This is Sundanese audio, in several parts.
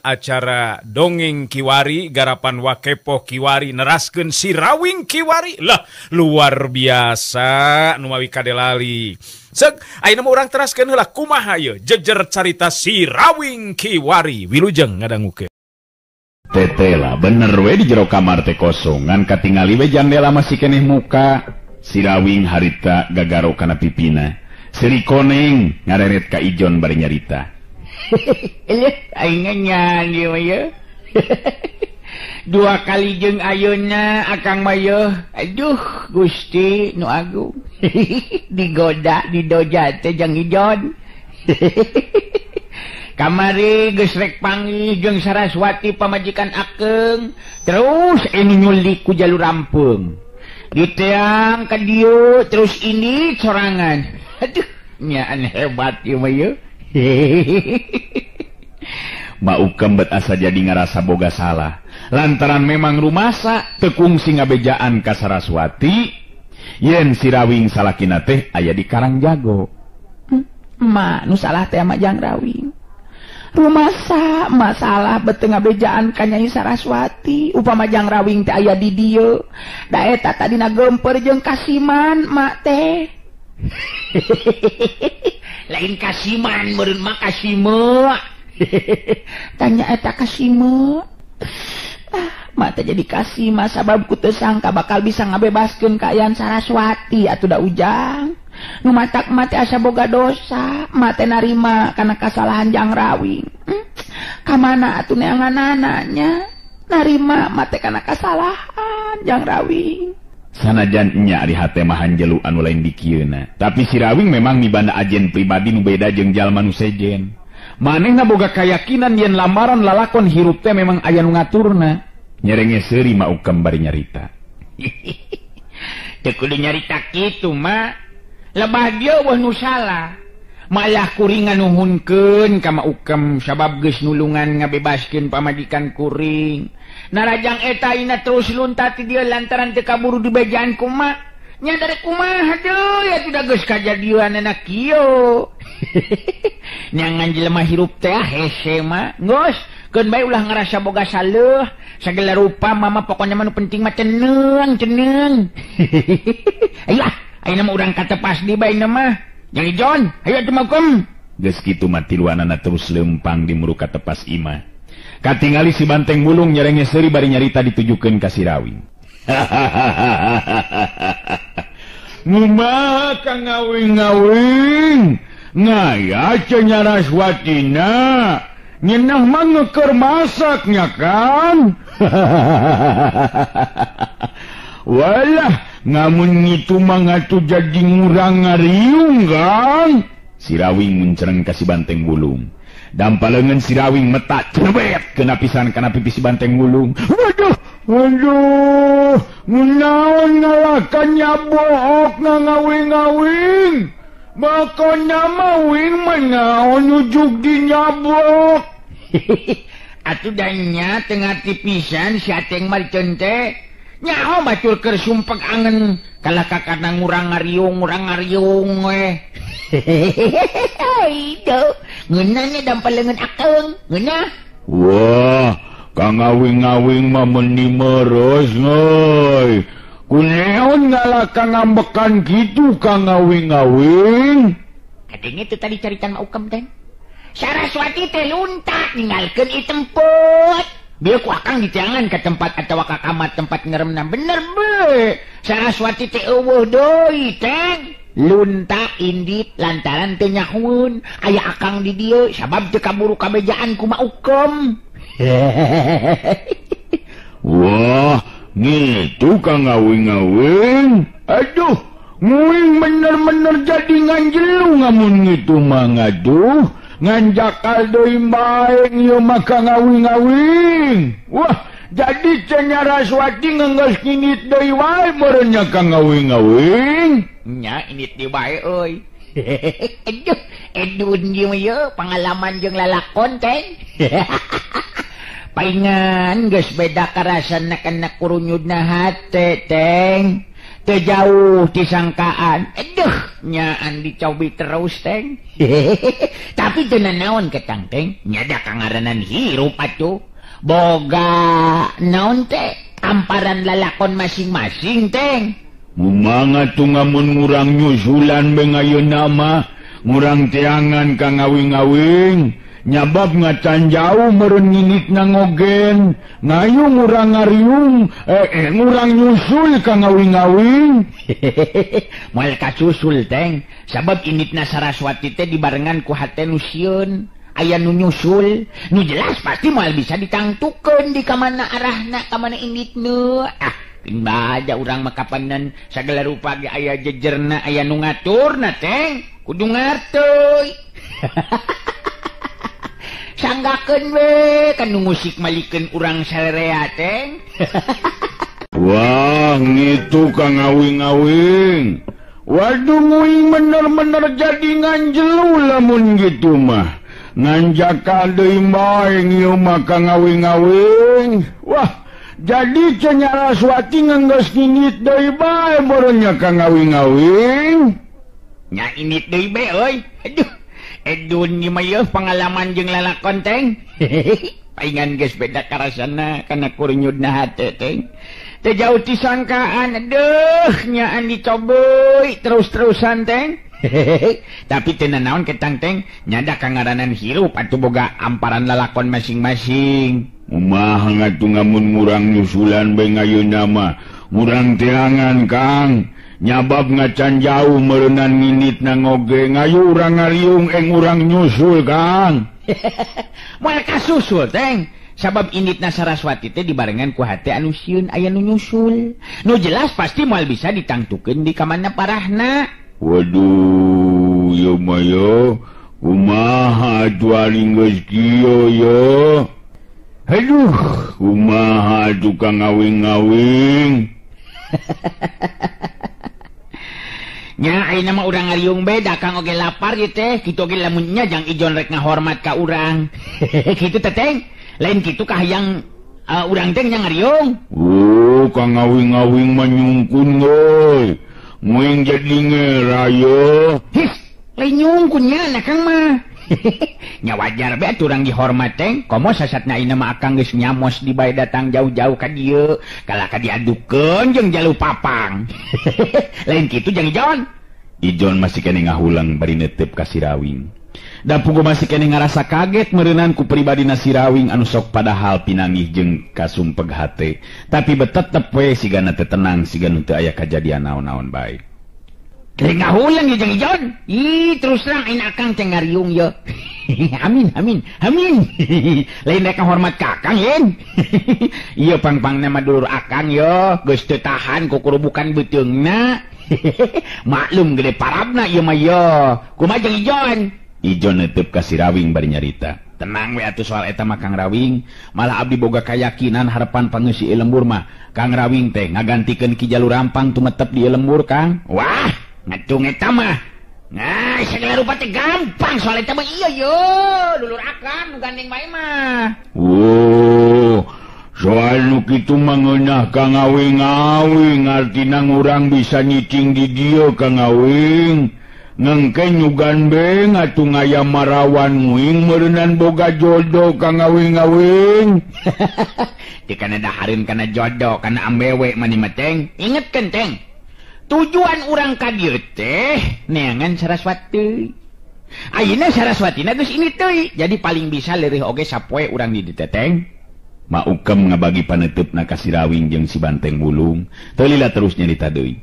Acara dongeng Kiwari garapan Wakepoh Kiwari neraskeun Si Rawing Kiwari lah luar biasa nu mawi kadelali. Seg ayeuna mah urang teraskeun heula kumaha ieu jejer carita Si Rawing Kiwari wilujeng ngadangukeun. Tetela bener we di jero kamar teh kosong ngan katingali we jandela masih keneh muka. Si Rawing harita gagaro kana pipina. Seri koneng ngareret ka Ijon bari nyarita. Aing nyanyi mah ye. Dua kali jeung ayeuna akang mah ye. Aduh Gusti nu agung. Digoda didoja teh jeung Ijon. Kamari geus rek panggih jeung Saraswati pamajikan akeng, terus ini nyulik ku jalur rampeung. Diteang ka dieu terus ini sorangan. Aduh, nyaan hebat ieu mah ye. Maukem bet asa jadi ngarasa boga salah lantaran memang rumasa teu kungsi ngabejaan ka Saraswati yen Si Rawing salakina teh aya di Karangjago. Ma nu salah teh mah Jang Rawing. Rumasa masalah bet teu ngabejaan ka Nyai Saraswati upama Jang Rawing teh aya di dieu da eta tadina gemper jeung Kasiman mak teh. Lain Kasiman meureun mah Kasime. Tanya eta Kasime. Ah, mah teh jadi Kasima sabab ku teu sangka bakal bisa ngabebaskeun kaayaan Saraswati atuh da Ujang. Nu matak mah teh asa boga dosa, mah teh narima kana kasalahan Jang Rawing. Ka mana atuh neanganana nya? Narima mah teh kana kasalahan Jang Rawing. Sanajan nya ari hate mah hanjelu anu lain dikieuna, tapi Si Rawing memang mibanda ajen pribadi nu beda jeung jalma nu sejen. Manehna boga kayakinan yen lamaran lalakon hirup teh memang aya nu ngaturna. Nyerenge seuri mah ukem bari nyarita. Teu kudu nyarita kitu mah. Lebah dieu weuh nu salah. Malah kuring nganuhunkeun ka Ma Ukem sabab geus nulungan ngabebaskeun pamajikan kuring. Narajang eta ina terus lunta ti dieu lantaran teu kaburu dibejaan ku ma. Nya dari kumaha deui atuh da geus kajadianana kieu. Nyangan jelema hirup teh hese mah. Geus, keun bae ulah ngarasa boga saleuh. Sagala rupa mama pokona mah nu penting mah ceneng, ceneng. Ayo ah, ayeuna mah urang katepas di bae mah. Jang Ijon, ayo atuh makum. Geus kitu mah tiluanana terus leumpang di muru katepas imah. Katingali si Banteng Bulung nyerenge seuri bari nyarita ditujukeun ka Si Rawing. Ngumaha ka ngawing-ngawing? Ngaya ce Nyaraswatina. Nyeunah mah ngeukeur masaknya kan? Walah, ngamun ngitu mah ngatuh jadi ngurang ngariung kan? Si Rawing muncereng ka si Banteng Bulung. Dampa leungeun Si Rawing metak cebet kena pisan kana pipi si Banteng Bulung. Waduh, waduh, ngunaon ngalakan nyabook ngawing-ngawing. Makanya mawing menaon ujuk di nyabok. Atuh danya teu ngarti pisan si Ateng mah diceun teh. Nyaho batur keur sumpek angen kalah ka kana ngurang ngariung we. Itu ngeunah nya dampal leungeun akeng ngeunah. Wah, ka ngawing-ngawing mah meuni meres euy. Kuneon ngalakan ngambekan kitu ka ngawing-ngawing. Adanya teu tadi caritan Ma Ukem teh. Saraswati teh lunta ninggalkeun ieu tempat. Bieu ku akang diteangan ka tempat atawa ka kamar tempat ngeremna bener be. Saraswati teh eueuh deui teh. Lunta indit lantaran teu nyahueun aya akang di dieu sabab teu kaburu kabejaan ku Ma Ukem. Wah, ngitu ka ngawing-ngawing. Aduh, nguing bener-bener jadi nganjelu ngamun ngitu mah ngaduh. Nganjakal deui bae ieu mah ka ngawing-ngawing. Wah, jadi ce Nyaraswati ngeunggeus nginit deui wae meureun nya ka ngawing-ngawing. Nya init deui bae euy. Aduh, edun ieu mah ieu pangalaman jeung lalakon teh. Paingan geus beda karasana kana kurunyudna hate teng. Teu jauh ti sangkaan. Aduh. Nyaan dicobi terus teng. Tapi teu naon ketang teng, nya da kangaranan hirup atuh. Boga naon teh amparan lalakon masing-masing teng. Mumanga tuh ngamun ngurang nyusulan be ayeuna mah, ngurang teangan ka ngawing-ngawing. Nyabab ngacan jauh meureun nginitna ngogen, ngayu ngurang ngariung, ngurang nyusul ka ngawing-ngawing. Moal kasusul teng, sabab initna Saraswati teh dibarengan ku hate nu sieun, aya nu nyusul, nu jelas pasti moal bisa ditangtukeun di kamana arahna, kamana initna. Ah, baja urang mah kapanan sagala rupa ge aya jejerna, aya nu ngaturna teng, kudu ngarteuy. Sanggakeun we kan nu musik malikeun urang salerea teng. Wah, ngitu ka ngawing-ngawing. Waduh nguing bener-bener jadi nganjelu lamun gitu mah. Nganjaka deui bae ieu mah ka ngawing-ngawing. Wah, jadi Saraswati nganggeus nginit deui bae beureunnya ka ngawing-ngawing. Nya init deui bae euy. Aduh. Edun ieu mah yeuh pengalaman jeung lalakon teng. Paingan geus beda karasana kana kurnyudna hate teng. Teu jauh ti sangkaan, aduh nyaan dicobeui terus-terusan teng. Tapi teu nanaon ketang teng, nyada kangaranan hirup atuh boga amparan lalakon masing-masing. Kumaha ngatuh ngamun ngurang nyusulan bae ayeuna mah, ngurang teangan Kang. Nyabab ngacan jauh meureunan nginitna ngoge, ngayu urang ngariung eng urang nyusul Kang. Moal kasusul teng, sabab initna Saraswati teh dibarengan ku hate anu sieun aya nu nyusul. Nu jelas pasti moal bisa ditangtukeun di kamana parahna. Waduh, ieu mah yo, kumaha atuh ari geus kieu yo. Aduh, kumaha atuh ka ngawing-ngawing. Nya ayeuna mah urang ngariung beda Kang oge lapar ieu teh, kitu oge lamun nya jang Ijon rek ngahormat ka urang. Kitu teh teng, lain kitu kahayang urang teh nya ngariung. Oh, ka ngawing-ngawing mah nyungkun euy. Nguing jadi ngera ye. His, lain nyungkun nya na Kang mah. Nya wajar bae atuh urang dihormat teng, komo sasatna ayeuna mah akang geus nyamos di bae datang jauh-jauh ka dieu, kalah ka diadukeun jeung jalu papang. Lain kitu jang Ijon. Ijon masih keneh ngahulang bari neuteup ka si Rawing. Da pugu masih keneh ngarasa kaget meureunan ku pribadina si Rawing anu sok padahal pinangih jeung kasumpeg hate, tapi betetep we sigana teu tenang sigana teu aya kajadian naon-naon bae. Teu ngahulang ye jang Ijon. Ih, terus terang ayeuna akang teh ngariung ye. Amin amin amin. Lain rek hormat ka akang yen. Ieu pang-pangna mah dulur akang ye, geus teu tahan ku kurubukan beuteungna. Maklum gede parabna ieu mah ye. Kumaha jang Ijon? Ijon neuteub ka si Rawing bari nyarita. Tenang we atuh soal eta mah Kang Rawing, malah abdi boga kayakinan harapan pangeusi lembur mah Kang Rawing teh ngagantikeun Ki Jalu Rampang tumetep di lembur Kang. Wah, ngatung eta mah. Nah, segala rupa teh gampang soal eta mah iya yo, dulur akang nu gandeng bae mah. Oh, soal nu kitu mah ngeunah ka ngawing-ngawing, artina urang bisa nyicing di dieu ka ngawing. Ngengke nyugan be atuh ngaya marawan nguing meureunan boga jodoh ka ngawing-ngawing. Teu kana dahareun kana jodoh kana ambewe mani mah teng. Ingetkeun teng. Tujuan urang ka dieu teh neangan Saraswati. Ayeuna Saraswatina geus ini teuy. Jadi paling bisa leureih oge sapoe urang di dieu teh teng. Ma Ukem ngabagi paneuteup ka si Rawing jeung si Banteng Wulung. Teu lila terus nyarita deui.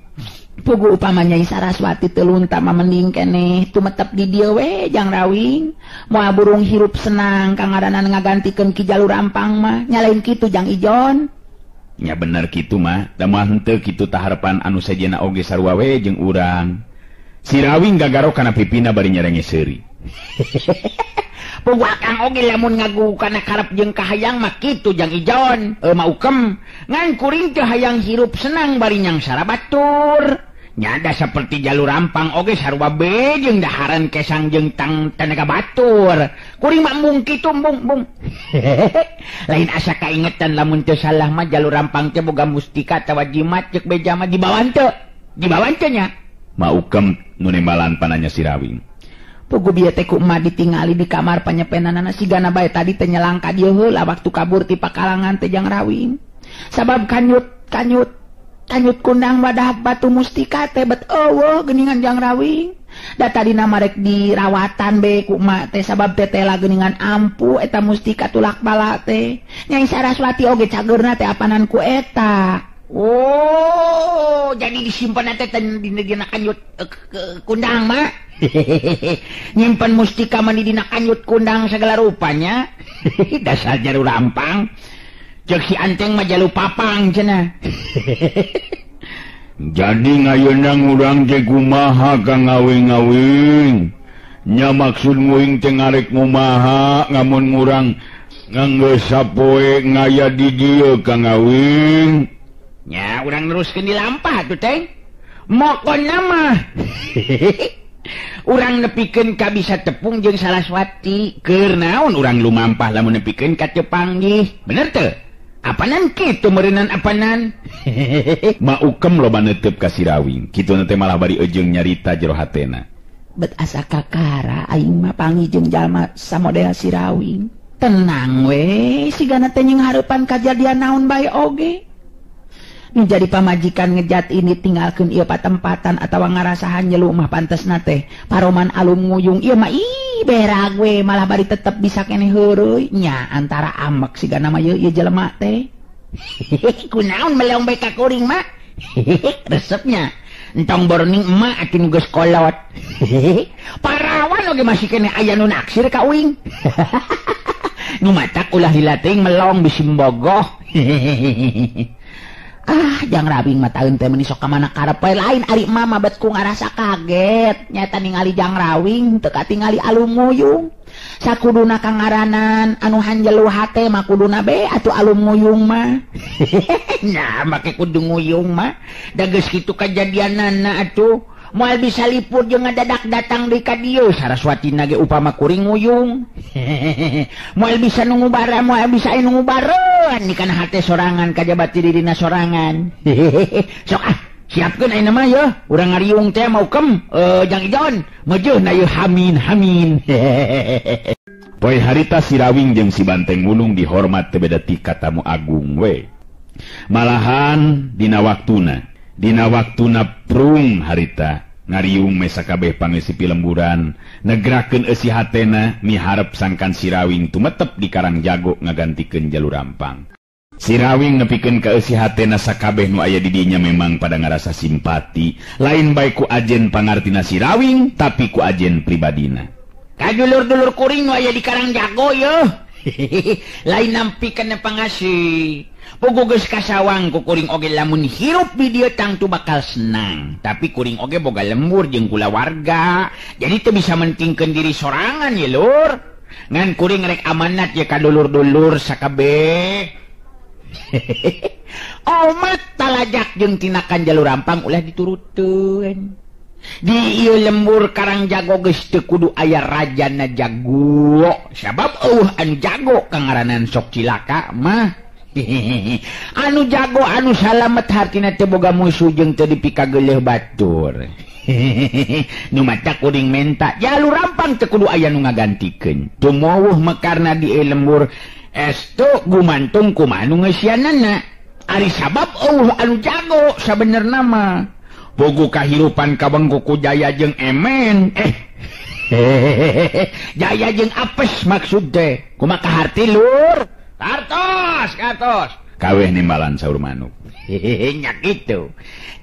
Pugu upama Nyai Saraswati teu lunta mah mending keneh tumetep di dieu we jang Rawing. Moal burung hirup senang kangaranan ngagantikeun Ki Jalu Rampang mah, nya lain kitu jang Ijon. Nya bener kitu mah, da moal henteu kitu taharepan anu sejenna oge sarua we jeung urang. Si Rawing gagaro kana pipina bari nyerenge seuri. Pugu akang oge lamun ngagu kana karep jeung kahayang mah kitu jang Ijon, ma Ukem. Ngan kuring teu hayang hirup senang bari nyangsara batur. Nyada seperti Jalu Rampang oge sarua be jeung daharan kesang jeung tang tenaga batur. Kuring mah embung kitu embung embung. Lain asa kaingetan lamun teu salah mah Jalu Rampang teh boga mustika atawa jimat ceuk beja mah dibawa henteu. Dibawa henteu nya. Maukem nu nembalan pananya Sirawing. Pugu bieu teh ku emak ditingali di kamar panyepenanana sigana bae tadi teh nyelang ka dieu heula waktu kabur ti pakalangan teh Jang Rawing. Sabab kanyut kanyut kanyut kundang wadah batu mustika teh bet eueuh geuningan Jang Rawing. Da tadina marek dirawatan be ku emak teh sabab teh tela geuningan ampuh eta mustika tulak bala teh. Nyai Saraswati oge cageurna teh apanan ku eta. Oh, jadi disimpan teh dina kanyut kundang mah. Nyimpen mustika mah dina kanyut kundang segala rupanya. Dasar jaru rampang. Ceuk si Anteng mah jalu papang cenah. Jadi ngayeuna ngurang teh kumaha Kang Awing-awing? Nya maksud nguing teh ngarek ngumaha ngamun ngurang nganggeus sapoe ngaya di dieu Kang Awing? Nya urang neruskeun di lampah tuh teh. Mokona mah. Urang nepikeun ka bisa tepung jeung Saraswati. Keur naon urang lumampah lamun nepikeun ka teu panggih. Bener teu? Apanan kitu meureunnan apanan? Maukem loba neuteup ka Sirawing. Kituna teh malah bari ejeung nyarita jero hatena. Bet asa kakara aing mah panggih jeung jalma samodel Sirawing. Tenang we, sigana teh nying hareupan kajadian naon bae oge. Nu jadi pamajikan ngejat ini tinggalkeun ieu patempatan atawa ngarasahan nyelu mah pantesna teh paroman alum nguyung ieu mah ih berag we malah bari tetep bisa keneh heureuy nya antara amek sigana mah ieu jelema teh. Kunaon meleong bae ka kuring mah? Resepnya entong borning emak atuh nu geus kolot. Parawan oge masih keneh aya nu naksir ka uing. Nu matak ulah dilatih melong bisi mbogoh. Ah, Jang Rawing mah taeun teh meuni sok ka mana karep we lain ari mama bet ku ngarasa kaget nyata ningali Jang Rawing teu katingali alum nguyung. Sakuduna kangaranan anu hanjelu hate mah kuduna be atuh alum nguyung mah. Nah, make kudu nguyung mah. Da geus kitu kajadianana atuh. Moal bisa lipur jeung ngadadak datang deui ka dieu Saraswatina ge upama kuring nguyung. Moal bisa nu ngubara, moal bisa anu ngubareun di kana hate sorangan kajabati dirina sorangan. Sok ah, siapkeun ayeuna mah yeuh, urang ngariung teh maukem Jang Ijon, meujeuna yeuh hamin hamin. Poe harita Sirawing jeung si Banteng Wulung dihormat teu beda ti ka tamu agung we. Malahan dina waktuna prung harita ngariung mesa kabeh pangeusi pilemburan negrakeun eusi hatena miharep sangkan Sirawing tumetep di Karang Jago ngagantikeun jalur rampang. Sirawing nepikeun ka eusi hatena sakabeh nu aya di dinya memang pada ngarasa simpati lain bae ku ajen pangartina Sirawing tapi ku ajen pribadina. Ka dulur-dulur kuring nu aya di Karang Jago yeuh. Lain nampikeun pangasih. Pugu geus kasawang ku kuring oge lamun hirup di dieu tangtu bakal senang. Tapi kuring oge boga lembur jeung kulawarga. Jadi teu bisa mentingkeun diri sorangan ye lur. Ngan kuring rek amanat ye ka dulur-dulur sakabeh. Omat talajak jeung tinakan jalur rampang ulah dituruteun. Di ieu lembur Karang Jago geus teu kudu aya rajana jago. Sabab eueuh anu jago kangaranan sok cilaka mah. Anu jago anu salamet hartina teu boga musuh jeung teu dipikageuleuh batur. Nu matak kuring menta jalur rampang teu kudu aya nu ngagantikeun. Tumowuh mekarna di lembur estu gumantung kumaha nu ngeusianana. Ari sabab eueuh anu jago sabenerna mah. Bogo kahirupan kabengku ku Jaya jeung Emen. Jaya jeung apes maksud teh. Kumaha kaharti lur? Kartos, kartos. Kaweh nimbalan saur manuk. Nya kitu.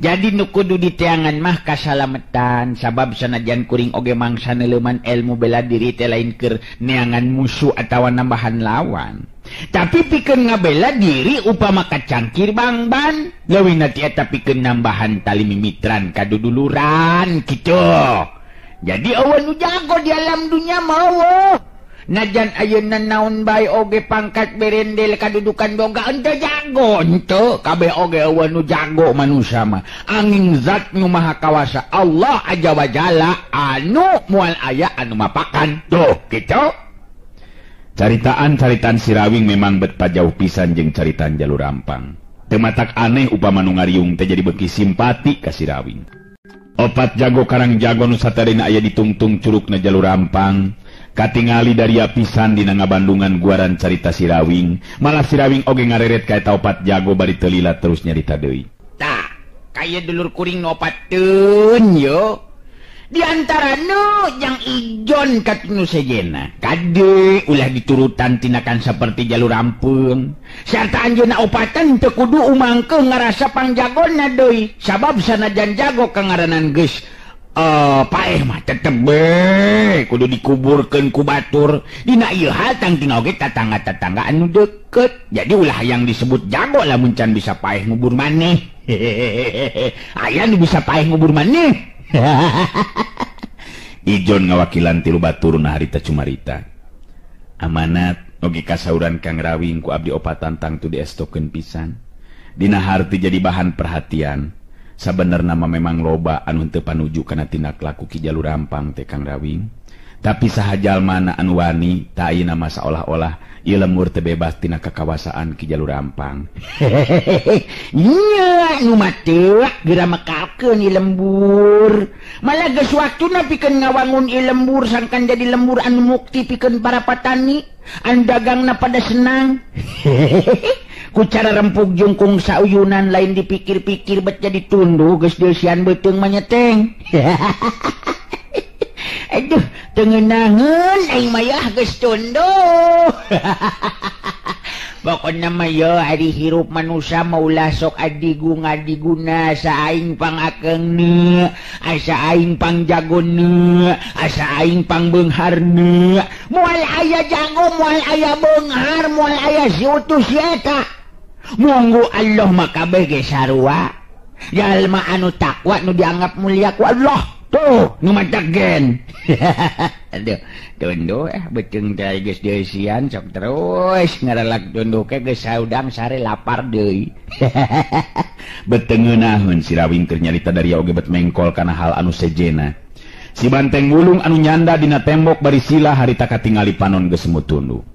Jadi nu kudu diteangan mah kasalametan sabab sanajan kuring oge mangsa neuleuman ilmu bela diri teh lain keur neangan musuh atawa nambahan lawan. Tapi pikeun ngabela diri upama kacangkir bangban, leuwihna ti eta pikeun nambahan tali mimitran kaduduluran kitu. Jadi eueuh nu jago di alam dunya mah eueuh. Najan ayeuna naon bae oge pangkat berendel kadudukan boga henteu jago henteu kabeh oge eueuh nu jago manusia mah. Angin zat nu maha kawasa Allah aja wajala anu moal aya anu mapakan tuh kitu. Caritaan-caritaan Sirawing memang bet pajauh pisan jeung caritaan jalur rampang. Teu matak aneh upama nu ngariung teh jadi beuki simpati ka Sirawing. Opat jago karang jago nu satarina aya ditungtung curugna Jalur Rampang. Katingali dari pisan dina ngabandungan guaran carita Sirawing. Malah Sirawing oge ngareret ka eta opat jago bari teu lila terus nyarita deui. Tah, kaya dulur kuring nu opateun yo. Di antara nu yang ijon katunu sejena. Kade ulah diturutan tindakan seperti Jalur Rampung. Sarta anjeunna opatan teu kudu umangkeuh ngarasa pangjagona deui. Sabab sanajan jago kangaranan geus paeh mah tetep be kudu dikuburkeun ku batur. Dina ieu hal tangtuna oge tatangga-tatangga anu deukeut. Jadi ulah yang disebut jago lamun can bisa paeh ngubur maneh. Aya nu bisa paeh ngubur maneh. Ijon ngawakilan tilu batur na harita cumarita. Amanat oge kasauran Kang Rawing ku abdi opatan tangtu diestokeun pisan. Dina harti jadi bahan perhatian. Sabenerna mah memang loba anu henteu panuju kana tindak laku Ki Jalur Rampang teh Kang Rawing. Tapi saha jalmana anu wani ta ayeuna mah saolah-olah ieu lemur teu bebas tina kakawasaan Ki Jalur Rampang. Nya nu mah teu geura mekalkeun ieu lembur. Malah geus waktuna pikeun ngawangun ieu lembur sangkan jadi lembur anu mukti pikeun para patani, anu dagangna pada senang. Ku cara rempug jungkung sauyunan lain dipikir-pikir bet jadi tunduh geus deusian beuteung mah nyeteng. Aduh, teu ngeunaheun aing mah yah geus tunduh. Pokona mah yo ari hirup manusa mah ulah sok adigung-adiguna asa aing pangakeungna, asa aing pangjagonna, asa aing pangbeungharna. Moal aya jago, moal aya beunghar, moal aya si utuh si eta. Munggu Allah mah kabeh ge sarua. Jalma anu takwa nu dianggap mulia ku Allah. Tuh, nu matak gen. Aduh, tunduh beuteung teh geus deusian sok terus ngaralak tunduh ke geus saudang sare lapar deui. Betengeunaheun si Rawing keur nyarita dari oge bet mengkol kana hal anu sejena. Si banteng wulung anu nyanda dina tembok bari sila harita katingali panon geus semu tunduh.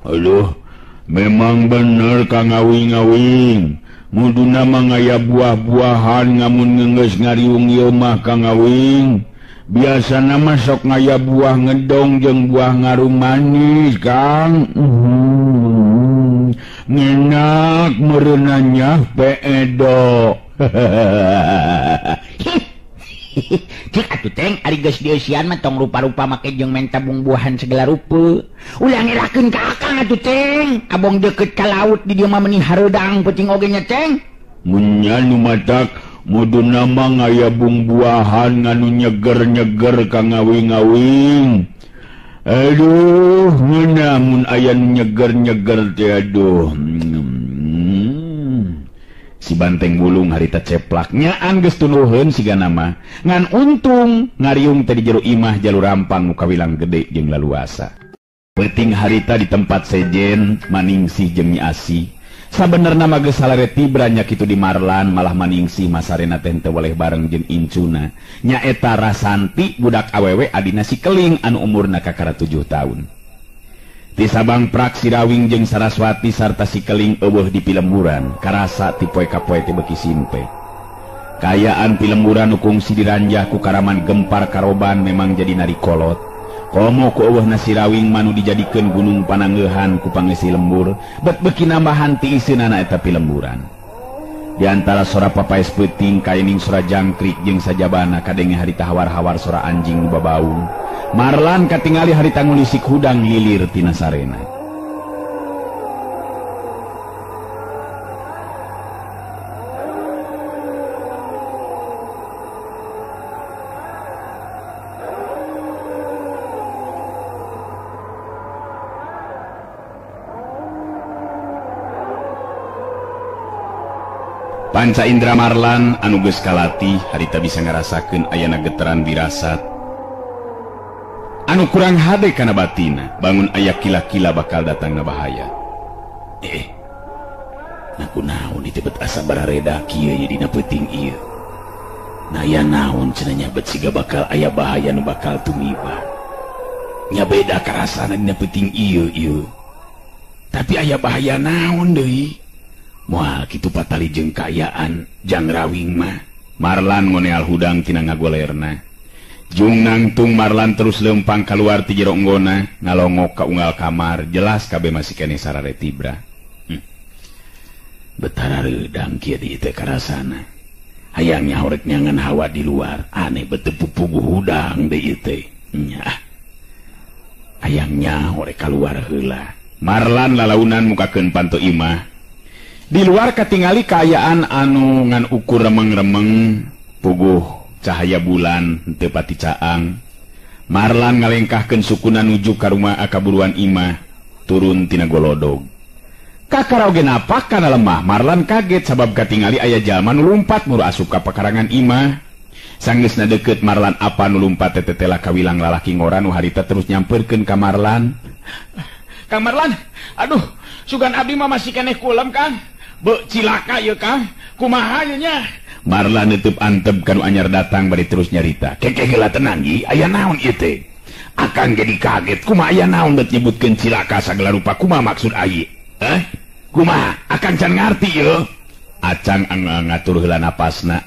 Aduh, memang bener Kang Awing-awing. Muduna mah ngaya buah-buahan ngamun ngeungeus ngariung ieu mah Kang Awing. Biasana mah sok ngaya buah ngedong jeung buah ngarum manis, Kang. Ngenak meureunanya peedo. Cik atuh teng ari geus dieusian mah tong rupa-rupa make jeung menta bungbuahan segala rupa. Ulah ngelakeun ka akang atuh teng. Abong deukeut ka laut di dieu mah meuni hareudang peuting oge nya teng. Munya nu matak muduna mah ngaya bungbuahan nganu nyeger-nyeger ka ngawing-awing. Aduh, ngeunah mun aya nu nyeger-nyeger teh aduh. Si banteng wulung harita ceplak nyaan geus tunduheun siga nama ngan untung ngariung teh di jero imah Jalur Rampang nu kawilang gede jeung laluasa. Peuting harita di tempat sejen Maningsih jeung Nyi Asih. Sabenerna mah geus salare tibra nya kitu di Marlan malah Maningsih masarena teh teu weleh bareng jeung incuna. Nyaeta Rasanti budak awewe adina si Keling anu umurna kakara 7 tahun. Ti Sabang prak Sirawing jeung Saraswati sarta si Keling eueuh di pilemburan karasa ti poe ka poe teh beuki simpe. Kaayaan pilemburan nu kungsi diranjah ku karaman gempar karoban memang jadi nari kolot. Komo ku eueuhna Sirawing manu dijadikeun gunung pananggeuhan ku pangeusi lembur, bet beuki nambahan ti iseunana eta pilemburan. Di antara sora papaes peuting kaining sora jangkrik jeung sajabana kadenge harita hawar-hawar sora anjing nu babaung. Marlan katingali harita ngulisik hudang lilir tina sarena. Panca Indra Marlan anu geus kalatih harita bisa ngarasakeun ayana getaran wirasat anu kurang hade kana batina, bangun aya kila-kila bakal datangna bahaya. Nah kunaon ieu bet asa barareda kieu ye dina peuting ieu. Nah aya naon cenah nya bet siga bakal aya bahaya nu bakal tumiba. Nya beda karasana dina peuting ieu ieu. Tapi aya bahaya naon deui? Moal kitu patali jeung kaayaan jang Rawing mah. Marlan ngoneal hudang tina ngagolerna. Jung nangtung Marlan terus lempang keluar ti jero enggona, ngalongok ka unggal kamar, jelas kabeh masih keneh sarare tibra. Betara reudang kieu di teh karasana. Hayang nyahorek nyangan hawa di luar, aneh beuteung pupuguh hudang deui teh. Nya. Hayang nyahorek kaluar heula. Marlan lalaunan mukakeun panto imah. Di luar katingali kaayaan anu ngan ukur remeng-remeng puguh cahaya bulan teu pati caang. Marlan ngalengkahkeun sukuna nuju ka rumah kaburuan imah turun tina golodog. Kakara oge napak kana lemah. Marlan kaget sabab katingali aya jalma nu lumpat muru asup ka pakarangan imah. Sanggeusna deukeut Marlan apa nu lumpat teh tetela kawilang lalaki ngora nu harita terus nyamperkeun ka Marlan. Kang Marlan, aduh, sugan abdi mah masih keneh kulem Kang. Be cilaka ieu Kang, kumaha ieu nya? Marlan neuteub antep kanu anyar datang bari terus nyarita. Keke heula tenang ieu, aya naon ieu teh? Akang jadi kaget, kumaha aya naon bet nyebutkeun cilaka sagala rupa, kumaha maksud aye? Eh? Kumaha? Akang can ngarti ieu. Acang ngatur heula napasna.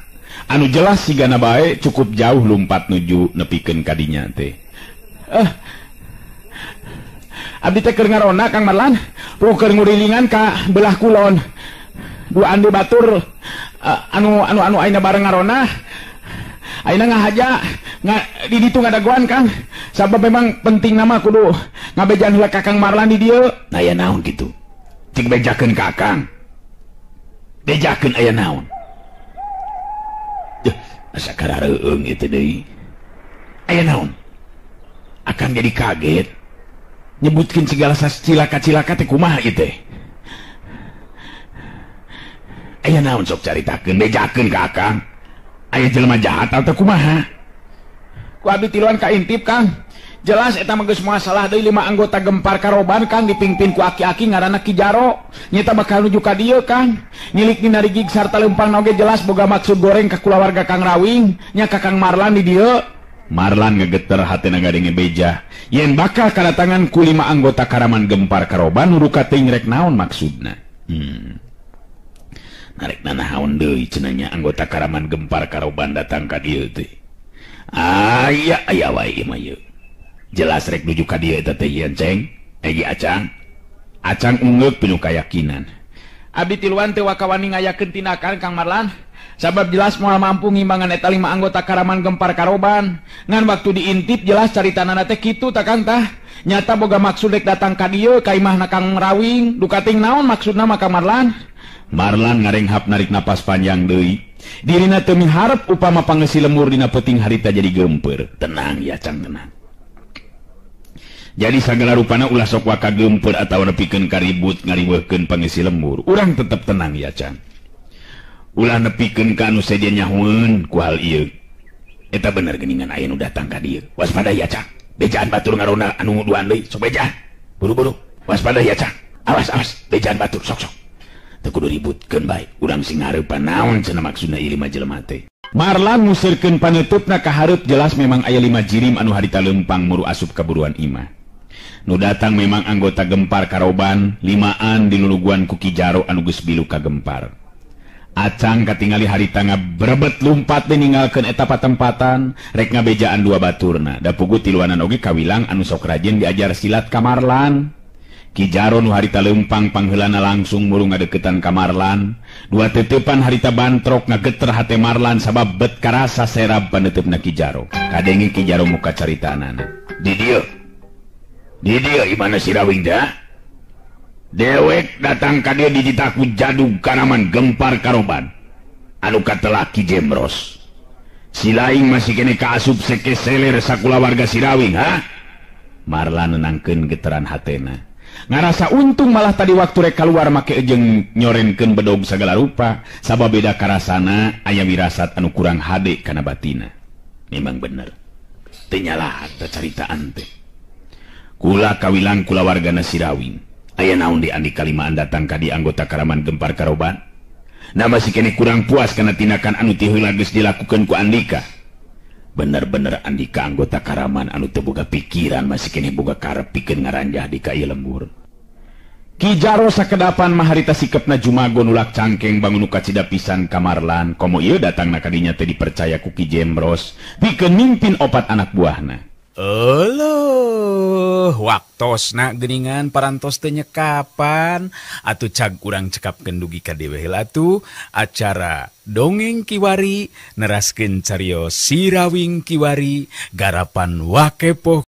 Anu jelas sigana bae cukup jauh lumpat nuju nepikeun ka dinya teh. Abdi teh keur ngarona Kang Marlan, keur ngurilingan ka belah kulon. Dua andi batur anu anu anu ayeuna bareng ngarona. Ayeuna ngahaja di ditu ngadagoan Kang. Sabab memang penting nama kudu ngabejan heula ka Kang Marlan di dieu. Aya naon kitu? Cik bejakeun ka Akang. Bejakeun aya naon? Duh, asa karareueung ieu teh deui. Aya naon? Akang jadi kaget. Nyebutkeun segala cilaka-cilaka teh kumaha ieu teh? Aya naon sok caritakeun, bejakeun ka Akang. Aya jelema jahat atau kumaha? Ku abdi tiluan ka intip Kang. Jelas eta mah geus moal salah deui 5 anggota Gempar Karoban Kang dipimpin ku aki-aki ngaranna Ki Jaro. Nyeta bakal nuju ka dieu Kang. Nyilik dina rigig sarta leumpang oge jelas boga maksud goreng ka kulawarga Kang Rawing, nya ka Kang Marlan di dieu. Marlan ngegeter hatena ngadenge beja. Yen bakal kadatangan ku 5 anggota Karaman Gempar Karoban nuruka teuing rek naon maksudna. Narek nanaon deui cenah nya anggota Karaman Gempar Karoban datang ka dieu teh. Aya aya wae ieu mah ieu. Jelas rek nuju ka dieu eta teh yen ceng, egi Acang. Acang ungeuk penuh kayakinan. Abdi tiluan teu wakawani ngayakeun tindakan Kang Marlan. Sabab jelas moal mampu ngimbangan eta 5 anggota Karaman Gempar Karoban. Ngan waktu diintip jelas caritanana teh kitu tah Kang tah. Nyata boga maksud rek datang ka dieu ka imahna Kang Rawing. Duka ting naon maksudna mah Kang Marlan? Marlan ngarenghap narik napas panjang deui. Dirina teu miharep upama pangeusi lemur dina peuting harita jadi geumpeur. Tenang ya Cang, tenang. Jadi sagala rupana ulah sok waka geumpeur atawa nepikeun karibut ngariweuhkeun pangeusi lembur. Urang tetep tenang ya Cang. Ulah nepikeun ka anu sejen nyahoeun ku hal ieu. Eta bener geuningan aya nu datang ka dieu. Waspada ya Cang. Bejaan batur ngarona anu duaan deui, sok bejaan. Buru-buru. Waspada ya Cang. Awas awas, bejaan batur sok sok. Teu kudu ributkeun bae. Urang sing ngarepan naon cenah maksudna ieu 5 jelema teh. Marlan musirkeun paneutupna ka hareup jelas memang aya 5 jirim anu harita leumpang muru asup ka buruan imah. Nu datang memang anggota Gempar Karoban, 5an diluluguan ku Ki Jaro anu geus bilu ka Gempar. Acang katingali harita ngabrebet lumpat ninggalkeun eta patempatan, rek ngabejaan dua baturna. Da puguh tiluanan oge kawilang anu sok rajin diajar silat ka Marlan. Ki Jaro nu harita leumpang pangheulana langsung muru ngadeukeutan ka Marlan. Dua teteupan harita bantrok ngageter hate Marlan sabab bet karasa serab paneuteup Ki Jaro. Kadenge Ki Jaro muka caritanana. Di dieu. Di dieu imana si Rawing dah? Dewek datang ka dieu dititaku jadug Karaman Gempar Karoban. Anu katelah Ki Jemros. Si laing masih kene kaasup seke seler sakulawarga si Rawing, ha? Marlan nenangkeun geteran hatena. Ngarasa untung malah tadi waktu rek kaluar make jeung nyorenkeun bedog sagala rupa, sabab beda karasana aya wirasat anu kurang hade kana batina. Memang bener. Teu nyalah teh caritaan teh. Kula kawilang kulawargana si Rawing. Aya naon di Andika limaan datang ka di anggota Karaman Gempar Karoban? Nah masih kene kurang puas kana tindakan anu ti heula geus dilakukeun ku Andika. Bener-bener Andika anggota Karaman anu teu boga pikiran masih kene boga karep pikeun ngaranjah di ka ieu lembur. Ki Jaro sakedapan maharita sikepna Jumago nulak cangkeng bangun nu kacida pisan kamarlan. Komo ieu datangna ka dinya teh dipercaya ku Ki Jemros pikeun mimpin opat anak buahna. Euleuh, waktosna geuningan parantos teh nyekapan atuh cag urang cekapkeun dugi ka dewe heula atuh acara Dongeng Kiwari neraskeun carios Sirawing Kiwari garapan Wakepoh.